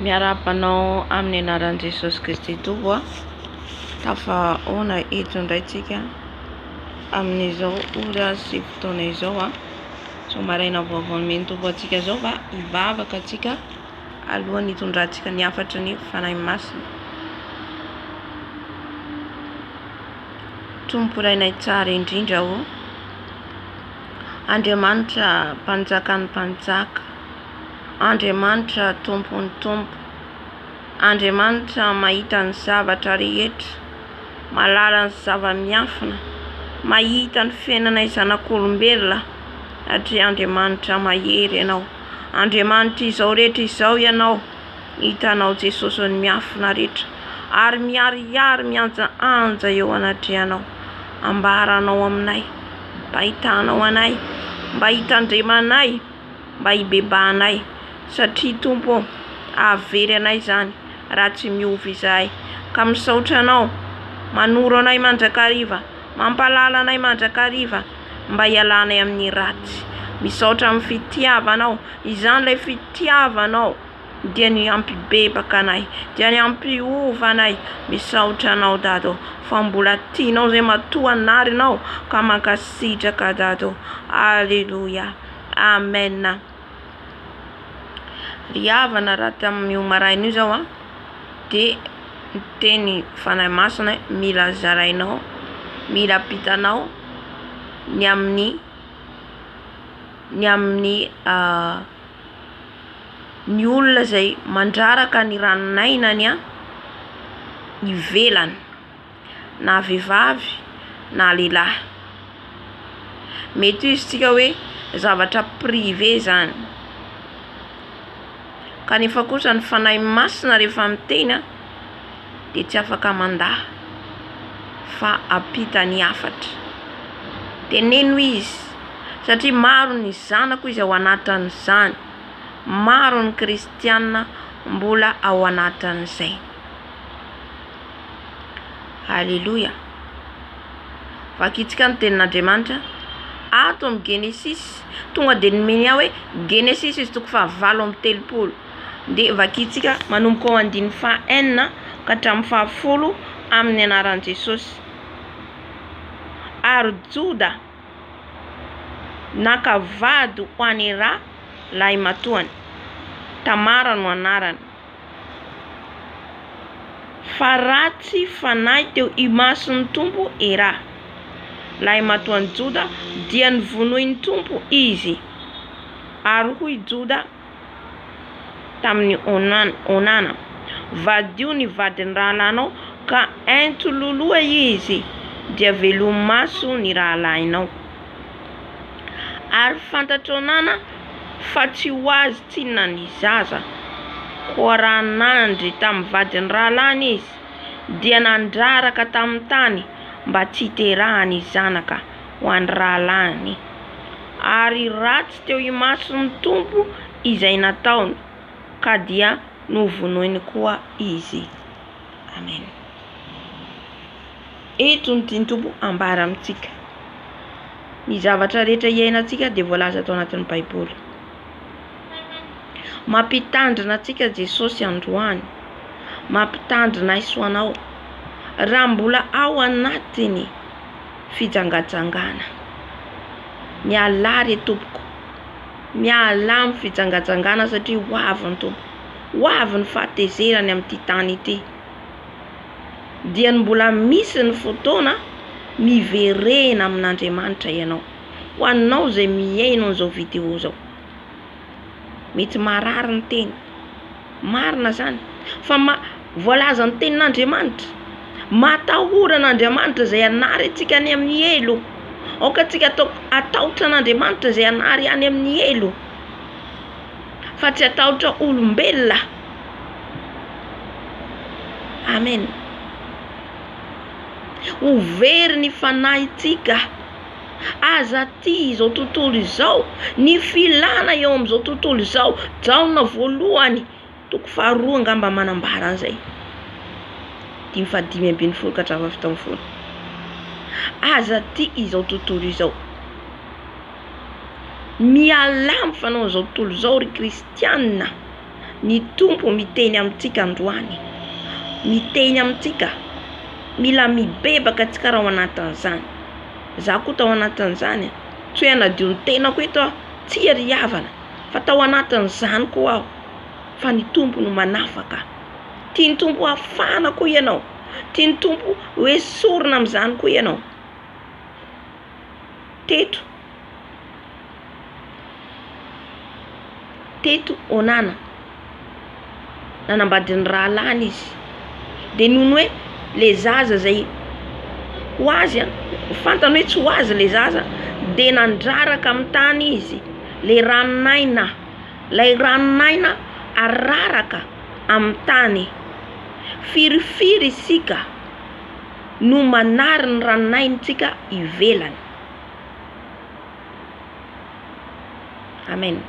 Miarahaba anao amin'ny anaran'i Jesosy Kristy Tompo a. Tafahaona eto indray tsika amin'izao ora sy fotoana izao a. Izao maraina vaovao nomen'ny Tompo antsika izao fa hivavaka antsika alohan'ny hitondrantsika ny hafatry ny Fanahy Masina. Tompo Rainay tsara indrindra ô. Andriamanitra Mpanjakan'ny mpanjaka. Andriamanitra Tompon'ny tompo, Andriamanitra mahita ny zavatra rehetra, mahalala ny zava-miafina, mahita ny fiainanay zanak'olombelona, satria Andriamanitra mahery Ianao, Andriamanitra izao rehetra izao Ianao, hitanao Jesosy ny miafina rehetra, ary miharihary mihanjahanja eo anatrehanao, ambaranao aminay, mba hitanao anay, mba hitandremanay. mba hibebahanay, satria Tompo ô, hahavery anay izany raha tsy miova izahay. Ka misaotra Anao, manoro anay mandrakariva, mampahalala anay mandrakariva mba hialanay amin'ny ratsy. Misaotra amin'ny fitiavanao, izany ilay fitiavanao dia ny hampibebaka anay, dia ny hampiova anay. Misaotra Anao Dada ô, fa mbola tianao izay matoa anarinao ka mankasitraka Dada ô. Aleloia. Amen. Ry havana raha tamin'io maraina io zao an, dia niteny Fanahy Masina hoe mila zarainao, mila ampitanao ny amin'ny ny amin'ny ny olona izay mandraraka ny ranon'ainany an ivelany. na vehivavy na lehilahy. Mety ho izy tsika hoe zavatra privé zany, kanefa kosa ny Fanahy Masina rehefa miteny an, dia tsy afaka mandà fa ampita ny hafatra. Teneno izy satria maro ny zanako izy ao anatin'izany, maro ny kristiana mbola ao anatin'izay. Aleloia! Vakintsika ny tenin'Andriamanitra ato amin'ny Genesisy. Tonga dia nomeny ahy hoe Genesisy izy toko fahavalo amby 30. Dia vakintsika manomboka ao andininy faha-enina ka hatramin'ny fahafolo amin'ny anaran'i Jesosy. Ary Joda naka vady ho an'i Era lahimatoany. Tamara no anarany. Fa ratsy fanahy teo imason'ny Tompo Era, lahimatoan'i Joda, dia novonoin'ny Tompo izy. Ary hoy Joda tamin'i Onana, Vadio ny vadin'ny rahalahinao, ka ento loloha izy, dia velomy maso ny rahalahinao. Ary fantatr'i Onana fa tsy ho azy tsinona ny zaza, koa raha nandry tamin'ny vadin'ny rahalahiny izy, dia nandraraka tamin'ny tany mba tsy hiterahany zanaka ho an'ny rahalahiny. Ary ratsy teo imason'ny Tompo izay nataony, ka dia novonoiny koa izy. Amen. Eto no tian'ny Tompo ambara amintsika. Ny zavatra rehetra iainantsika dia voalaza ato anatin'ny Baiboly. Mampitandrina antsika Jesosy androany. Mampitandrina ahy sy anao. Raha mbola ao anatiny fijangajangana. Mialà re tompoko. Mialà amin'ny fijangajangana satria ho avy ny Tompo. Ho avy ny fahatezerany amin'ity tany ity. Dia ny mbola misy ny fotoana miverena amin'Andriamanitra ianao. Ho anao izay mihaino an'izao vidéo izao. Mety marary ny teny. Marina izany. Fa ma voalazan'ny tenin'Andriamanitra. Matahora an'Andriamanitra izay hanary antsika any amin'ny helo. Aoka antsika atao hatahotra an'Andriamanitra izay hanary any amin'ny helo. Fa tsy hatahotra olombelona. Amen. Ho very ny fanahintsika. Aza tia izao tontolo izao, ny filana eo amin'izao tontolo izao. Jaona voalohany, toko faharoa angamba manambara an'izay. Dimy fahadimy ambin'ny folo ka hatramin'ny faha 17. Aza tia izao tontolo izao. Mialà amin'ny fanaon'izao tontolo izao ry kristiana. Ny Tompo miteny amintsika androany. Miteny amintsika. Mila mibebaka antsika raha ao anatin'izany. Za koa tao anatin'izany. Tsy hoe hanadio ny tenako eto aho. Tsia ry havana. Fa tao anatin'izany koa aho. Fa ny Tompo no manafaka. Tian'ny Tompo hafahana koa ianao. Tian'ny Tompo hoesorina amin'izany koa ianao. Teto. Teto Onana. Nanambady ny rahalahiny izy. Dia noho ny hoe le zaza izay ho azy an, fantany hoe tsy ho azy le zaza, dia nandraraka amin'ny tany izy le ranon'aina, ilay ranon'aina araraka amin'ny tany. Firifiry isika no manary ny ranon'aintsika ivelany. Amen.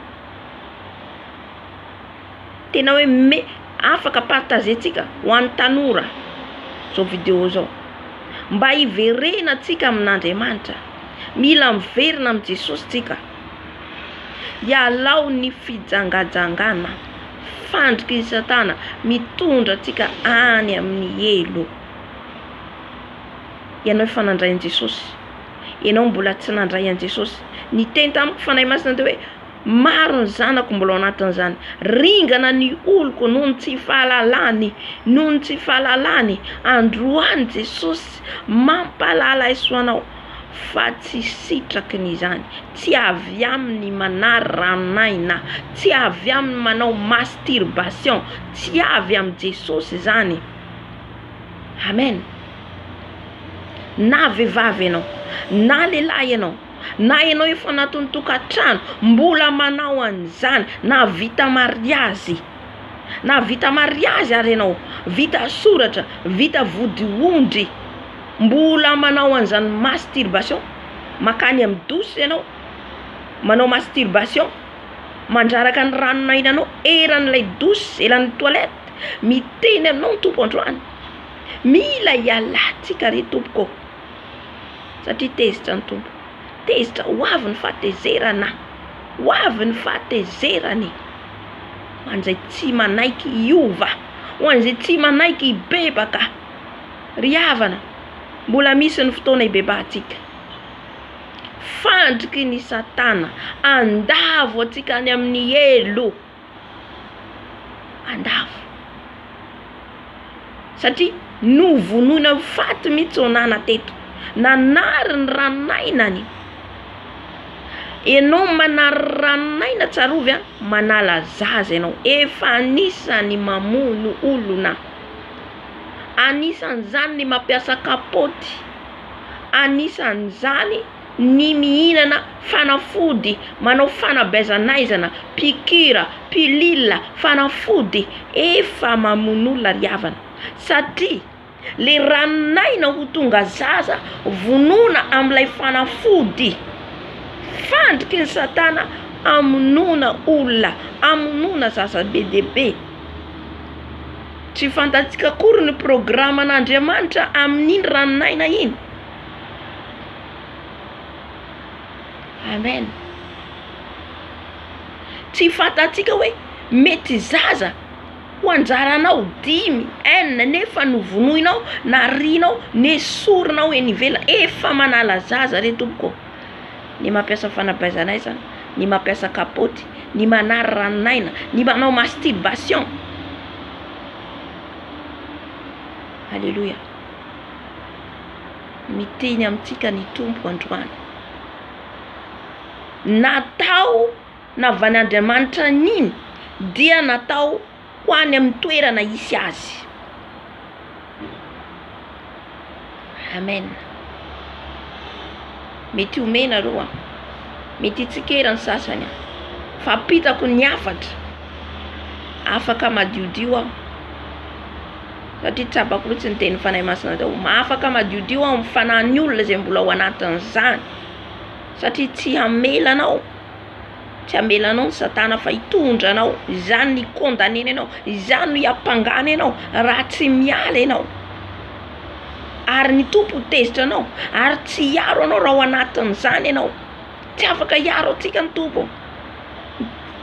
Tena hoe me afaka partager-tsika ho an'ny tanora zao vidéo zao. Mba hiverenantsika amin'Andriamanitra. Mila miverina amin'i Jesosy tsika. Ialao ny fijangajangana, fandriky ny satana mitondra antsika any amin'ny helo. Ianao efa nandray an'i Jesosy. Ianao mbola tsy nandray an'i Jesosy. Niteny tamiko Fanahy Masina teo hoe maro ny zanako mbola ao anatin'izany. Ringana ny oloko noho ny tsy fahalalany, noho ny tsy fahalalany. Androany Jesosy mampahalala aiso anao fa tsy sitraky ny izany. Tsy avy aminy manary ranon'aina, tsy avy aminy manao masturbation, tsy avy amin'i Jesosy izany. Amen. Na vehivavy ianao, na lehilahy ianao, na ianao efa anatin'ny tokantrano, mbola manao an'izany, na vita mariazy, na vita mariazy ary ianao, vita soratra, vita vodiondry, mbola manao an'izany masturbation, makany amin'ny douche ianao, manao masturbation, mandraraka ny ranon'ainanao eran'ilay douche, eran'ny toilette, miteny aminao ny Tompo androany. Mila hialantsika re tompoko ô! Satria tezitra ny Tompo. Tezitra, ho avy ny fahatezerana. Ho avy ny fahatezerany. Ho an'izay tsy manaiky hiova. Ho an'izay tsy manaiky hibebaka. Ry havana, mbola misy ny fotoana hibebahantsika. Fandriky ny satana handavo antsika any amin'ny helo. Andavo. Satria novonoina ho faty mihitsy Onana teto. Nanary ny ranon'ainany. Ianao manary ranon'aina tsarovy a, manala zaza ianao. Efa anisany mamono olona. Anisan'izany ny mampiasa kapoty. Anisan'izany ny mihinana fanafody, manao fanabeazan'aizana, piqûre, pilule, fanafody, efa mamono olona ry havana, satria le ranon'aina ho tonga zaza vonoina amin'ilay fanafody, fandriky ny satana hamonoana olona, hamonoana zaza be dia be. Tsy fantatsika akory ny programan'Andriamanitra amin'iny ranon'aina iny. Amen. Tsy fantatsika hoe mety zaza ho anjaranao dimy, enina nefa novonoinao, narianao, nesorinao eny ivelany. Efa manala zaza re tompoko ô. Ny mampiasa fanabeazan'aizana, ny mampiasa kapoty, ny manary ranon'aina, ny manao masturbation. Alléluia. Miteny amintsika ny Tompo androany. Natao navan'Andriamanitra an'iny dia natao ho any amin'ny toerana hisy azy. Amen. Mety homehy nareo an, mety hitsikera ny sasany an, fa ampitako ny hafatra, afaka madiodio aho. Satria tsapako mihitsy ny tenin'ny Fanahy Masina teo. Afaka madiodio aho amin'ny fanahin'ny olona izay mbola ao anatin'izany. Satria tsy hamela anao, tsy hamela anao ny satana fa hitondra anao. Izany no hi-condamner-ny anao, izany no hiampangany anao raha tsy miala ianao. Ary ny Tompo ho tezitra anao ary tsy hiaro anao raha ao anatin'izany ianao. Tsy afaka hiaro antsika ny Tompo.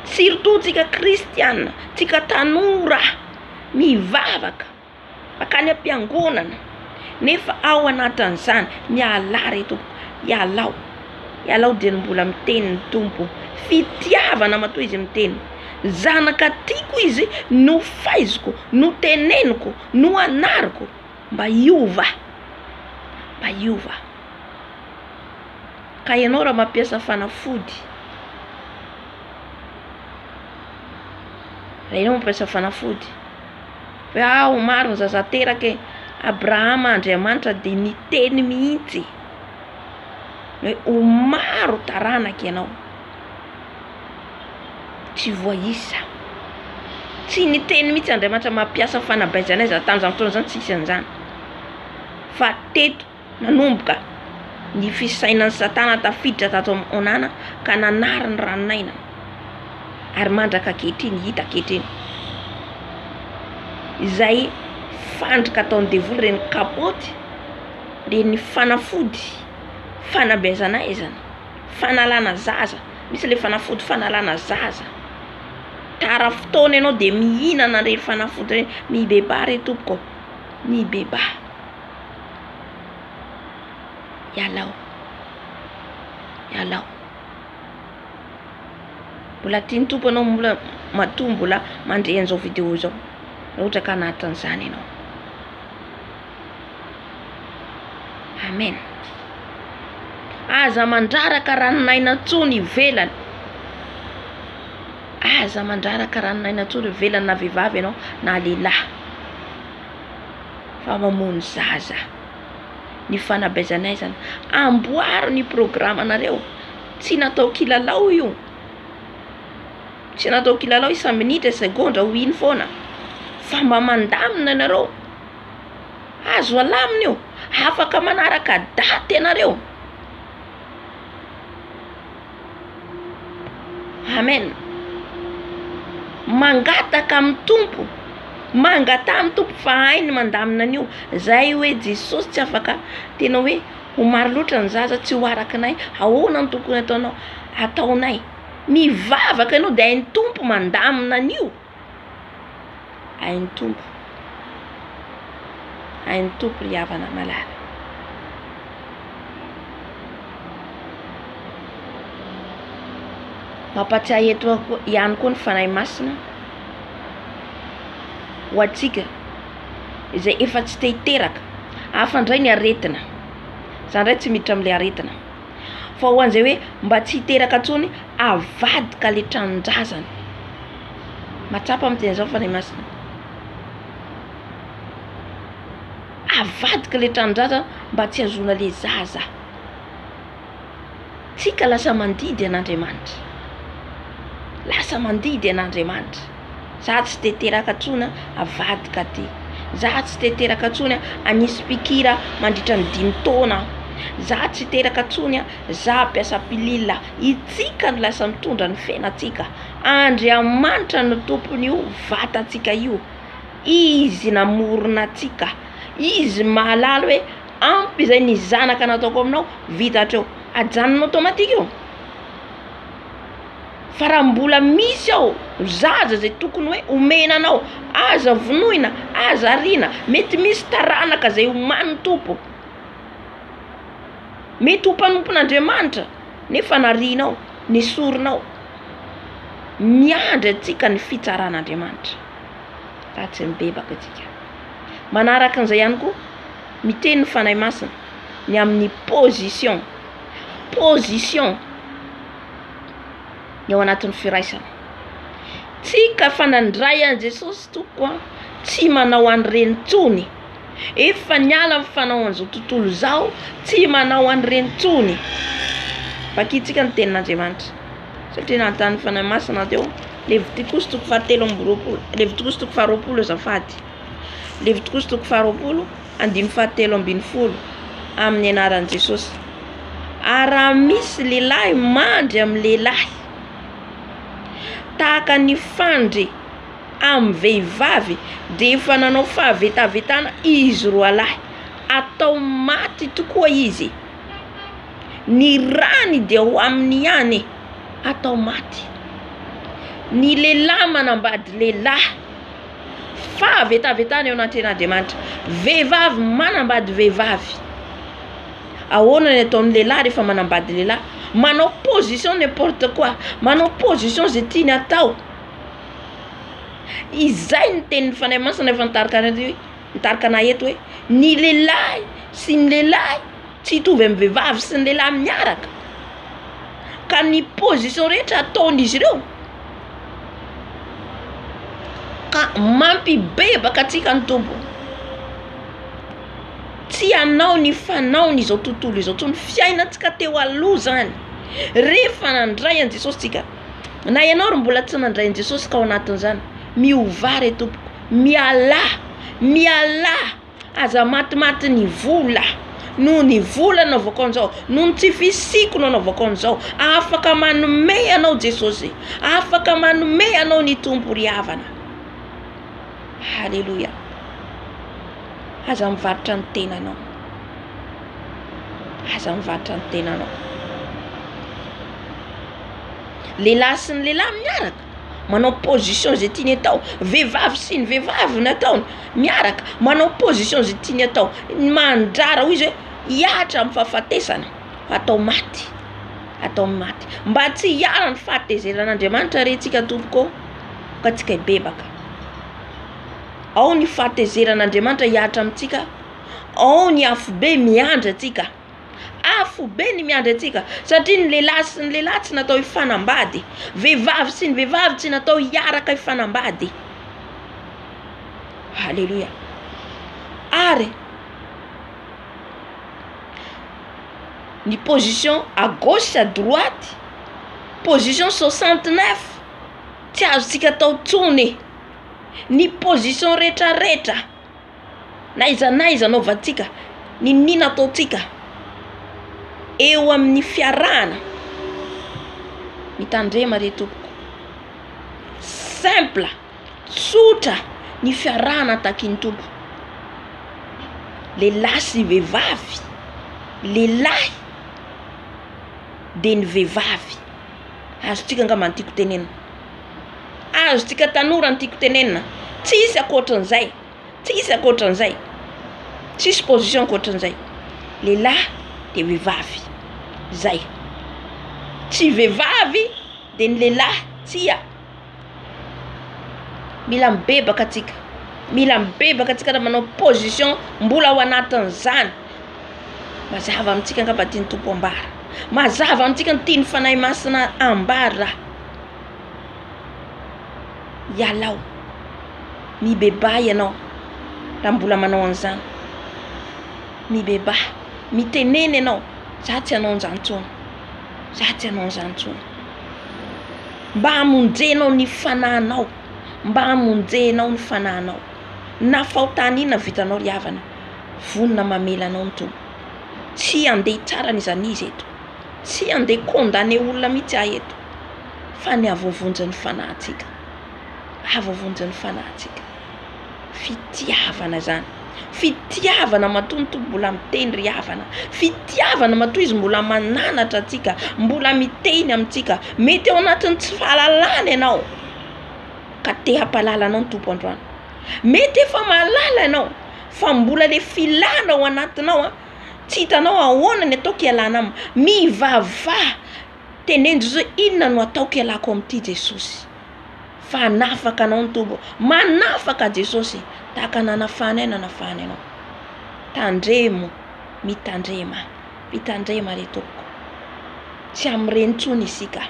Surtout tsika kristiana, tsika tanora mivavaka, mankany am-piangonana, nefa ao anatin'izany, mialà re tompoko, ialao, ialao dieny mbola miteny ny Tompo, fitiavana matoa izy miteny, zanaka tiako izy no faiziko, no teneniko, no anariko mba hiova, mba hiova. Ka ianao raha mampiasa fanafody, raha ianao mampiasa fanafody, hoe ah maro ny zaza teraka e, Abrahama Andriamanitra dia niteny mihitsy hoe ho maro taranaka ianao, tsy voaisa, tsy niteny mihitsy Andriamanitra mampiasa fanabeazana aiza tamin'izany fotoana izany tsisy an'izany fa teto Nanomboka ny fisainan'i Satana tafiditra tato amin'i Onana ka nanary ny ranon'aina, ary mandraka ankehitriny, hita ankehitriny, izay fandrika ataon'ny devoly, ireny kapoty, ireny fanafody fanabeazana aizana, fanalana zaza, misy le fanafody fanalana zaza, tara fotoana ianao de mihinana an'ireny fanafody ireny, mibebaha re tompoko ô, mibebaha. Ialao, ialao. Mbola tian'ny Tompo ianao mbola matoa mbola mandre an'izao vidéo izao, raha ohatra ka anatin'izany ianao. Amen. Aza mandraraka ranon'aina intsony ivelany. Aza mandraraka ranon'aina intsony ivelany na vehivavy ianao na lehilahy. Fa mamono zaza. Ny fanabeazanaizana. Amboaro ny programanareo. Tsy natao kilalao io. Tsy natao kilalao isa-minitra, segondra ho iny foana. Fa mba mandamina ianareo. Azo alamina io. Afaka manaraka daty ianareo. Amen. Mangataka amin'ny Tompo, mangataha amin'ny Tompo fa hainy mandamina an'io. Zay hoe Jesosy tsy afaka tena hoe ho maro loatra ny zaza tsy ho arakinay, ahoana no tokony ataonao? Ataonay. Mivavaka ianao dia hain'ny Tompo mandamina an'io. Hain'ny Tompo. Hain'ny Tompo ry havana malala. Mampatsiahy eto ihany koa ny Fanahy Masina ho antsika izay efa tsy te hiteraka. Hafa indray ny aretina. Za indray tsy miditra amin'ilay aretina. Fa ho an'izay hoe mba tsy hiteraka intsony, avadika ilay tranon-drazana. Mahatsapa miteny izao Fanahy Masina. Avadika ilay tranon-drazana mba tsy hahazoana ilay zaza. Tsika lasa mandidy an'Andriamanitra. Lasa mandidy an'Andriamanitra. Za tsy te teraka tsony a, avadika aty. Za tsy te teraka tsony a, anisy pikira mandritra ny dimy taona aho. Za tsy teraka tsony a, za hampiasa pilule. Itsika no lasa mitondra ny fiainantsika. Andriamanitra no tompon'io vatantsika io. Izy namorona antsika. Izy mahalala hoe ampy izay ny zanaka nataoko aminao, vita hatreo. Ajanona automatique io. Fa raha mbola misy ao zaza izay tokony hoe omena anao, aza vonoina, aza ariana, mety misy taranaka izay omanin'ny Tompo, mety ho mpanompon'Andriamanitra nefa narianao, nesorinao. Miandry antsika ny fitsaran'Andriamanitra raha tsy mibebaka isika. Manaraka an'izay ihany koa, miteny ny Fanahy Masina ny amin'ny position, position. ny ao anatin'ny firaisana. Tsika fa nandray an'i Jesosy tompoko a, tsy manao an'ireny intsony. Efa niala amin'ny fanao an'izao tontolo izao, tsy manao an'ireny intsony. Vakintsika ny tenin'Andriamanitra. Satria nanontany Fanahy Masina teo, Levitikosy toko fahatelo amby roapolo, Levitikosy toko faharoapolo azafady. Levitikosy toko faharoapolo, andininy fahatelo ambin'ny folo, amin'ny anaran'i Jesosy. Ary raha misy lehilahy mandry amin'ny lehilahy, tahaka ny fandry amin'ny vehivavy, dia efa nanao fahavetavetana izy roalahy. Atao maty tokoa izy. Ny rany dia ho aminy ihany. Atao maty. Ny lehilahy manambady lehilahy, fahavetavetana eo anatrehan'Andriamanitra. Vehivavy manambady vehivavy. Ahoana ny ataon'ny lehilahy rehefa manambady lehilahy? Manao position n'importe quoi, manao position izay tiany atao. Izay ny tenin'ny Fanahy Masina efa nitarika anay hoe, nitarika anay eto hoe, ny lehilahy sy ny lehilahy tsy hitovy amin'ny vehivavy sy ny lehilahy miaraka. Ka ny position rehetra ataon'izy ireo ka mampibebaka antsika ny Tompo. Tsy hanao ny fanaony izao tontolo izao intsony, fiainantsika teo aloha izany, rehefa nandray an'i Jesosy tsika, na ianao ary mbola tsy nandray an'i Jesosy ka ao anatin'izany, miovà re tompoko, mialà, mialà, aza matimaty ny vola, noho ny vola nanaovako an'izao, noho ny tsy fisiako no nanaovako an'izao, afaka manome anao Jesosy, afaka manome anao ny Tompo ry havana. Haleloia. Aza mivarotra ny tenanao. Aza mivarotra ny tenanao. Lehilahy sy ny lehilahy miaraka, manao position izay tiany atao, vehivavy sy ny vehivavy ny ataony, miaraka, manao position izay tiany atao, mandrara hoy izy hoe hihatra amin'ny fahafatesana, atao maty, atao maty, mba tsy hiharan'ny fahatezeran'Andriamanitra re tsika tompoko ô, ka tsika hibebaka. Ao ny fahatezeran'Andriamanitra hihatra amintsika, ao ny afobe miandry antsika, afobe ny miandry antsika satria ny lehilahy sy ny lehilahy tsy natao hifanambady, vehivavy sy ny vehivavy tsy natao hiaraka hifanambady. Haleloia. Ary ny position à gauche à droite, position 69 tsy azontsika atao intsony. Ny position retraretra n'aiza n'aiza anaovantsika, n'inon'inona ataontsika eo amin'ny fiarahana, mitandrema re tompoko, simple, tsotra ny fiarahana takin'ny Tompo, lehilahy sy vehivavy, lehilahy de ny vehivavy, azontsika angamba ny tiako tenenina. Azontsika tanora ny tiako tenenina, tsisy ankoatran'izay, tsisy ankoatran'izay, tsisy position ankoatran'izay, lehilahy de vehivavy, zay, tsy vehivavy de ny lehilahy, tsia, mila mibebaka antsika, mila mibebaka antsika raha manao position mbola ao anatin'izany, mazava amintsika angamba ny tian'ny Tompo ambara, mazava amintsika ny tian'ny Fanahy Masina ambara. Ialao. Mibebaha ianao raha mbola manao an'izany. Mibebaha. Mitenena ianao, za tsy hanao an'izany intsony. Za tsy hanao an'izany intsony. Mba hamonjenao ny fanahinao. Mba hamonjenao ny fanahinao. Na fahotana inona vitanao ry havana, vonona mamela anao ny Tompo. Tsy handeha hitsara an'iza n'iza eto. Tsy handeha hi-condamner olona mihitsy aho eto. Fa ny havoavonjy ny fanahintsika. Havoavonjy ny fanahintsika. Fitiavana izany. Fitiavana matoa ny Tompo mbola miteny ry havana. Fitiavana matoa Izy mbola mananatra antsika, mbola miteny amintsika. Mety ao anatin'ny tsy fahalalana ianao ka te hampahalala anao ny Tompo androany. Mety efa mahalala ianao fa mbola le filana ao anatinao an, tsy hitanao ahoana ny ataoko hialana aminy. Mivavaha. Teneno Jesosy hoe inona no ataoko hialako amin'ity Jesosy fa hanafaka anao ny Tompo. Manafaka Jesosy tahaka nanafahany ahy nanafahany anao. Tandremo, mitandrema, mitandrema re tompoko. Tsy amin'ireny intsony isika.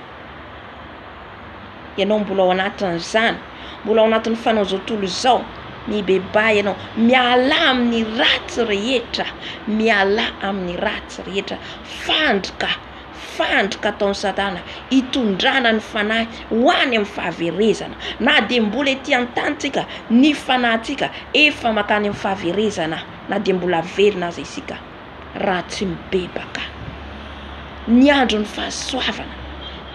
Ianao mbola ao anatin'izany, mbola ao anatin'ny fanao izao tontolo izao. Mibebaha ianao, mialà amin'ny ratsy rehetra, mialà amin'ny ratsy rehetra. Fandrika. Fandrika ataon'i Satana hitondrana ny fanahy ho any amin'ny fahaverezana. Na dia mbola ety an-tany tsika, ny fanahintsika efa mankany amin'ny fahaverezana na dia mbola velona aza isika raha tsy mibebaka. Ny andron'ny fahasoavana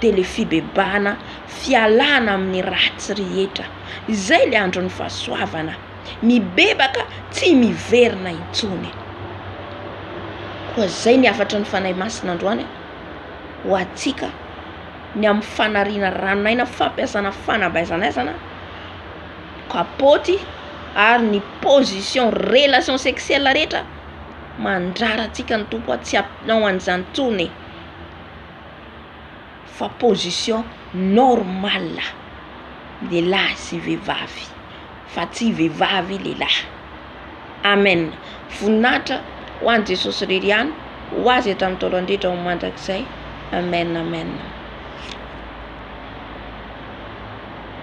dia ilay fibebahana, fialana amin'ny ratsy rehetra. Izay ilay andron'ny fahasoavana. Mibebaka tsy miverina intsony. Koa izay ny hafatry ny Fanahy Masina androany ho antsika. ny amin'ny fanariana ranon'aina, fampiasana fanabaizanaizana, kapoty ary ny position relation sexuelle rehetra, mandrara antsika ny Tompo tsy hanao an'izany intsony fa position normale lehilahy sy vehivavy fa tsy vehivavy lehilahy. Amen. Voninahitra ho an'i Jesosy irery ihany, ho azy hatramin'ny taolan-drehetra ho mandrakizay. Amen amen.